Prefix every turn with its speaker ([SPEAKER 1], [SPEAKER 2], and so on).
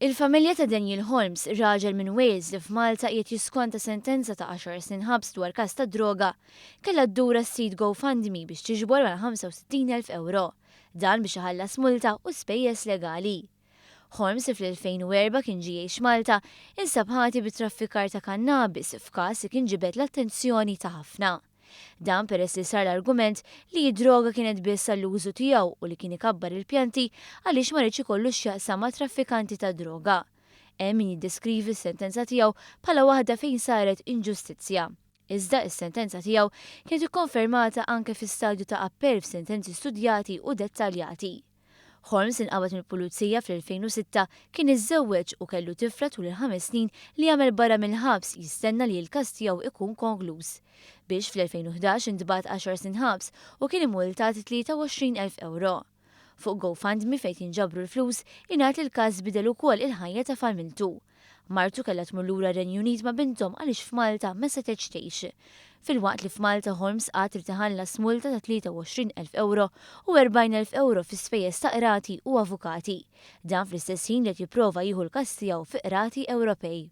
[SPEAKER 1] Il-familja ta' Daniel Holmes, raġel minn Wales li f'Malta qiegħed jiskonta sentenza ta' għaxar snin ħabs dwar każ ta' droga, kellha ddur għas-sit GoFundMe biex tiġbor mal-65,000 ewro. Dan biex iħallas multa u spejjeż legali. Holmes li fl-2004 kien ġie jgħix Malta, instab ħati bi traffikar ta' kannabis f'każ li kien ġibed l-attenzjoni ta' ħafna. Dan peress li sar l-argument li d-droga kienet biss għall-użu tiegħu u li kien ikabbar il-pjanti għaliex ma riedx ikollu x'jaqsam ma' traffikanti tad-droga. Hemm min jiddeskrivi s-sentenza tiegħu bħala waħda fejn saret inġustizzja. Iżda is-sentenza tiegħu kienet ikkonfermata anke fi stadju ta' appell f'sentenzi studjati u dettaljati. Holmes inqabad mill-pulizija fl-2006, kien iżżewweġ u kellu tifla tul il-ħames snin li għamel barra mill-ħabs jistenna li l-każ tiegħu ikun konkluż. Biex fl-2011 intbagħat għaxar snin ħabs u kien immultat 23,000 ewro. Fuq GoFundMe fejn jinġabru l-flus ingħad li l-każ bidel ukoll il-ħajja ta' familtu. Martu kellha tmur lura r-Renju Unit ma' binthom għaliex f'Malta ma setgħetx tgħix. Filwaqt li f'Malta Holmes għad irid iħallas multa ta' 23,000 ewro u 40,000 ewro fi spejjeż ta' qrati u avukati. Dan fl-istess ħin li qed jipprova jieħu l-każ tiegħu fi qrati Ewropej.